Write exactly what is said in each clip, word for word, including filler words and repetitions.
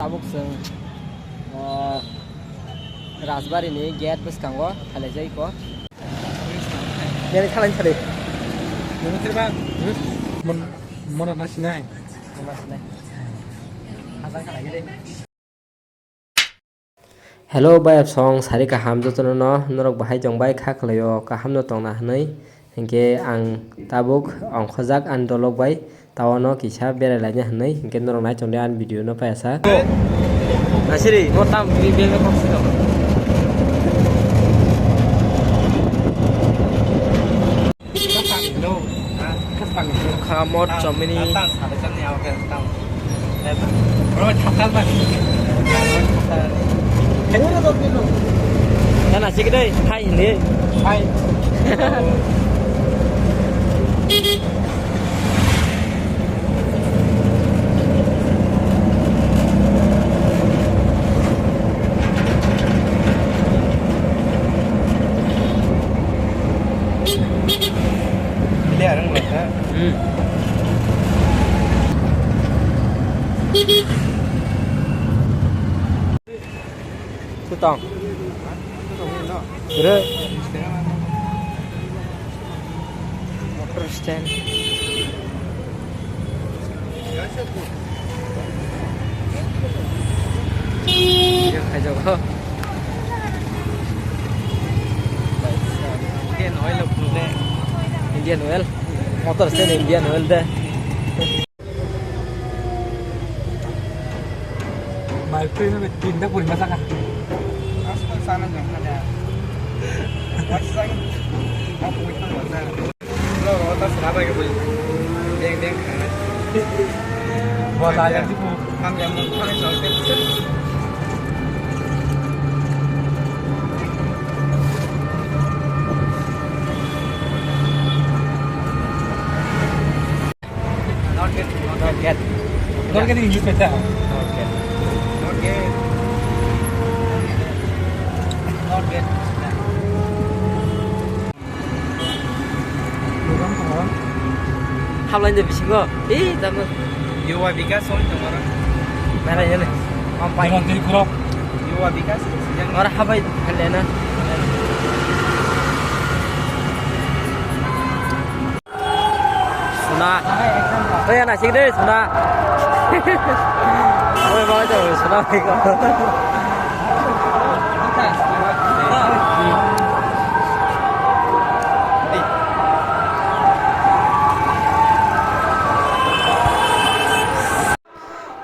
Tabuk chwng, o, Rajbari ni gate bwskango khalaijak iko. Nini khalai sadi. Mon, mon na sinai. Mon na sinai. Hajar khalai gede. Hello, bayap song, sari kaham jotono no, norok bahai tong bai kha khlaio, kaham no tongna hwnwi, hinkhe ang tabuk ongkhojak ani dolok bai, tawano kisa berai laina hwnwi, hinkhe norok nai tongdi ani video no payasa. Nasiri, mo tam, ni bel kok sino. Kha mot chomini. Tang, tang, tang, tang, tang. Bro, tang, tang, tang. Tang, tang, tang. Tang, tang, tang. Hai, ini. Hai. Clear wng kha. Hmm. Sutong. Re. Motor stand. Indian oil. Indian oil. Motor stand Indian oil de. Mai pui no tin da puri masa ka. Asal sana jong ada. Masang. Aku ikut masa. Lo rota sana bagi pui. Deng deng. Buat aja sih bu. Kami yang mau kami soal kecil. Not get. Not get. Not getting used to that. Not get. Not get. Not get. Program tongo. Hablai de bisingo. Ei, tamo. Yuva Vikas on tomorrow. Nara yene. Am pai. Yuva Vikas. Ora habai khalena. Suna. Oi, ana sik de, Suna. Oi, bawa jauh, Suna.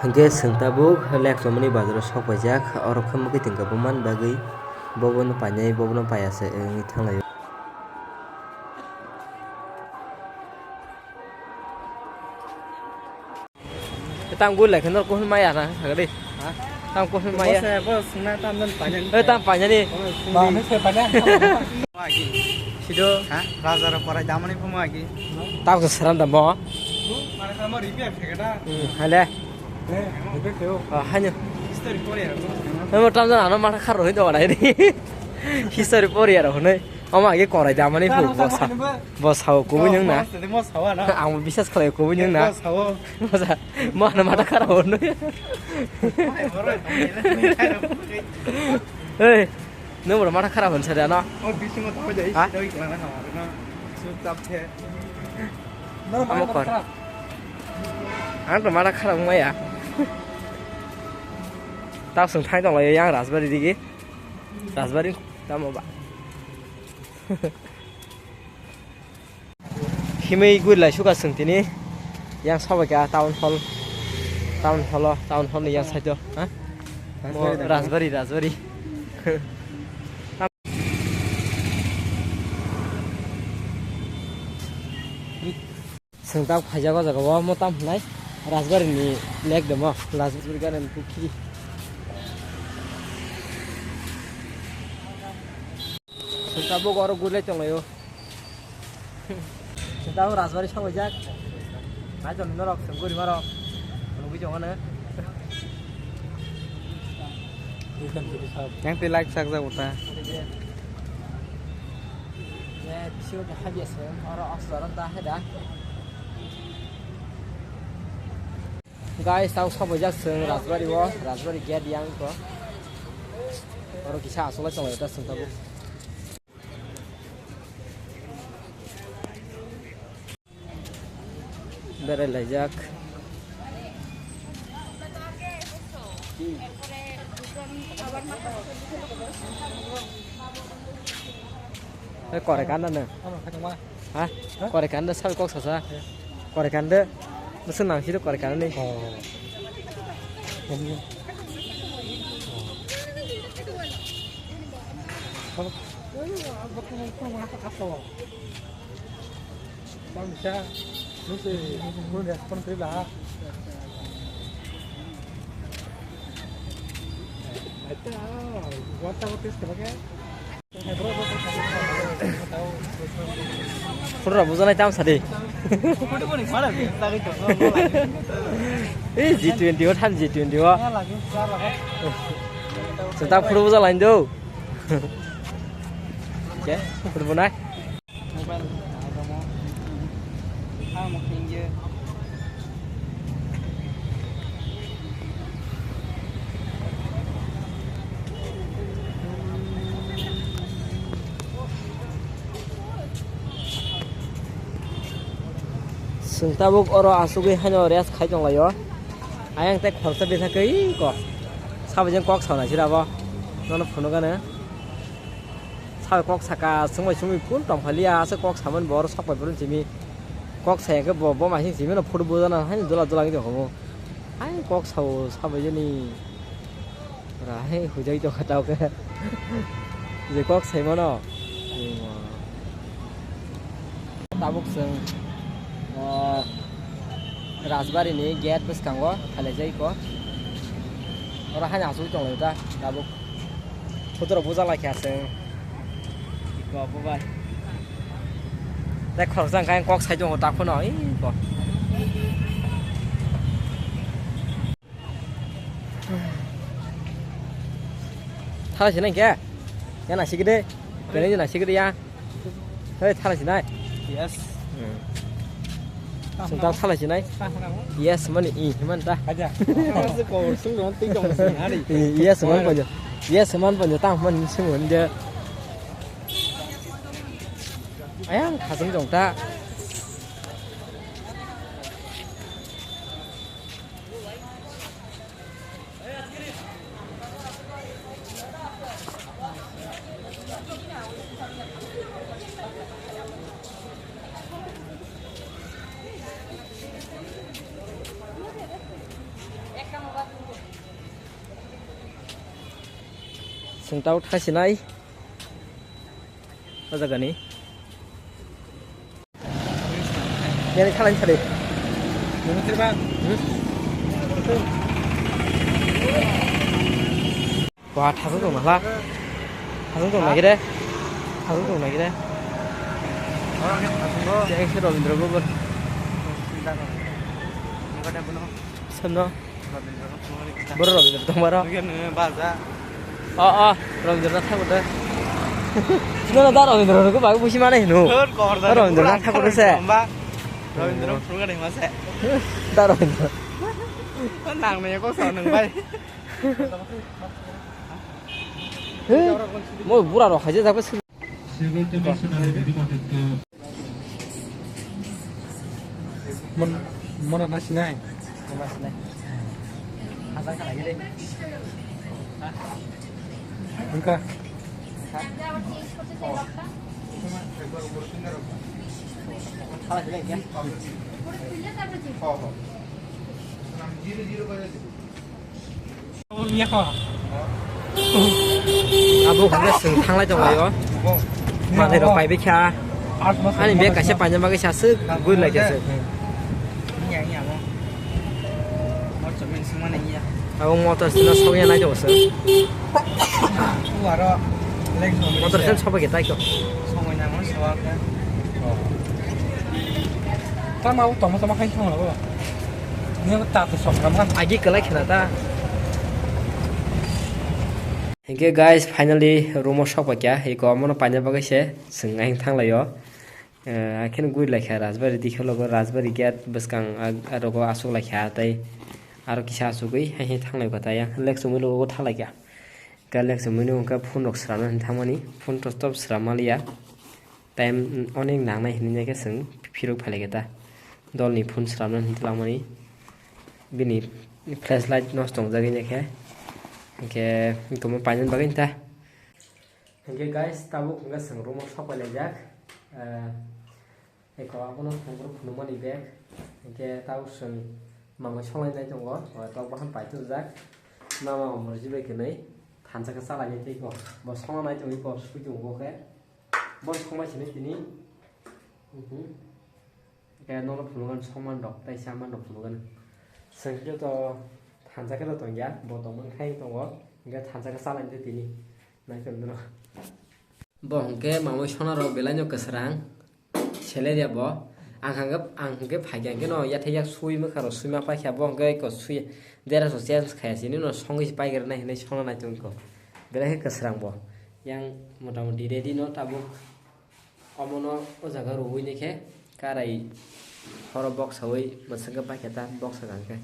Hingke chwng tabuk Lekchomani bazaro sok paijak, oro khe mwkhwtwng khe bumani bagwi bobono painai, bobono paiya se wngwi thanglaio. Tang gul lai kheno kohon maya na, sagadi. Ha? Tang kohon maya. Bo se, bo sungna tam dan painani. Eh, tam painani. Bo sungni. Ba, ne se painani. Sido. Ha? Raja ro korai damani phumo agi. Tang ko seram damo. Mane samo repair thekada. Hmm, hale. Eh, repair theo. Ah, hanyo. History pori aro. Amo tam dan ano matha khar rohi do nai. History pori aro hone. Omo age korai damani phu, bo sa-, bo sao kubui nwng na. Ang bo bisas khlai kubui nwng na. Bo sa-, mo ano matha khara hor nw. Ei, nwng bo matha khara hon sa da no? Ha? Amo kor. Ang to matha khara wngmaya. Tao swng thai tong lai yang Rajbari digi. Rajbari tamo ba. Himwi guri lai suka chwng tini yang sobai ka town hall, town hall o, town hall ni yang side o, ha? Mo Rajbari, Rajbari. Chwng tak phaijak o jaga o, mo tam hinai Rajbari ni lake de mo, Rajbari garden pukhri. Chwng tabuk oro gurlai tonglaio. Chwng tabuk Rajbari sabaijak. Nai tong norok chwng guri marok. Nugui tong ano. Yang ti like sak jak uta. Ye, bisingo khe habya se, oro oslo ro ta hai da. Guys, tamo sobaijak chwng Rajbari o, Rajbari gate yang ko. Oro kisa aswk lai tonglai ta chwng tabuk. Berai laijak. Kore kanda nang. Ha? Kore kanda sabi kok sasa. Kore kanda. Bwswk nang siro kore kanda ni. Pura bujanai tam sadi. Eh, G twenty o than G twenty o. Seta pura buja lain do. Ke, pura bunai. Mobile agamo. Amo kengye. Chwng tabuk oro asugwi haino rest khai tonglaio. Ayang tei khoroksa bwsakhe iko. Sabajeng kok saunai sira bo. Nono phunukgano. Sabai kok saka, swngbai swngwi phun tongphaliya, aswk kok samani bo oro sokbai phuru simi. Kok saya khe bo, bo masing simi no photo bujana haino dula dula wngwi tongkha bo. Hai kok sao, sabai jani. Ora hai hujai tongkha tao khe. Je kok sai mano. Tabuk chwng, ah, Rajbari ni gate bwskango thalaijak iko. Oro haino asugwi tonglaio ta tabuk. Photo rok bujak lai kha chwng. Iko bo bai. Tei khoroksa hwnkhe kok sai tongo ta phano, iko. Thala sinai khe? Ya na sikide. Kene na sikide ya. Hei, thala sinai. Yes. Hmm. Sung ta thala sinai. Yes mani i man ta. Aja. Sung ron ti jong sinari. Yes man panjo. Yes man panjo ta man sung ron je. Ayang khasung jong ta. Sung tao thasinai. O jaga ni. Yani thalai thari. Nini thari ba? Hmm? Wah, thasung tong nahla. Thasung tong nagire. Thasung tong nagire. Orang kan thasung bo. Yang si Robindra Bogor. Sinta ko. Ini pada bunuh. Samno. Boro Robindra tongmaro. Nungya nungya baja. O, o, Robindra Thakur de. Sino da Robindra ko bago busi mane hino. Thor kor da. Robindra Thakur se. Robindra Thakur de mase. Da Robindra. Nang ne ko sa nang bai. He, mo bura rok haje jakbe. Mon, mona na sinai. Mona sinai. Hajar kana gede. Engka. Hala sinai ya. Abo hwnba chwng thanglai tonglaio. Manai rok paibai kha. Ani bag kaisa paina bagwi sa swk guri lai kha se. Abo motor sino sokya nai tongo se. Motor sino sobai khe tai kho. Tamo tamo tamo khai thang lago. Ni ta to sok ram kan. Agi kwlai khna ta. Hinkhe guys, finally room o sok paikha. Eko omono paina bagwi se chwng ayang thang laio. Eh, akheno guri laikha Rajbari dikhe logo Rajbari gate bwskang ag-, arogo aswk laikha tei Aro kisa achugwi hai hai thanglai kha ta yang lek chumui logo thalai kha. Khe lek chumui no hwnkhe phone rok sramna hinwi thangmani, phone to stop sram maliya. Time onek nangnai hinwi khe chwng phirok phailai kha ta. Dolni phone sramna hinwi twlangmani bini flashlight nosto wngjagwi khe. Hwnkhe tongma painani bagwi ta. Hwnkhe guys, tabuk hwnkhe chwng room o sok pailaijak. Eh, Eko abono phunukmani bag. Hwnkhe tabuk chwng mangwi songlai tongo. O tok bahan paitujak. Mama morji bai kwnwi thansa khe chalainai tei ko. Bo songna nai tongwi ko sui tongo bo khe. Bo songmai sini tini. Mhm. Hwnkhe nono phunukgani songman rok tei chaman rok phunukgani. Chwng khe to thansa khe to tongya. Bo tongmani khai tongo. Hwnkhe thansa khe chalainai tini. Nai tongdro. Bo hwnkhe mamui sona rok belai no kwsrang. Seleria bo. Ang hwnkhe, ang hwnkhe phaikha hwnkhe no yathai yak sui mwkha rok sui ma paikha bo hwnkhe ko sui dera so change khaya sini no songwi se paigra nai hinwi sona nai tongkho. Belai khe kwsrang bo. Yang motamoti ready no tabuk. Omono o jaga rwui ni khe karai horo boksaui mwswk khe paikha ta boksa hwnkhe.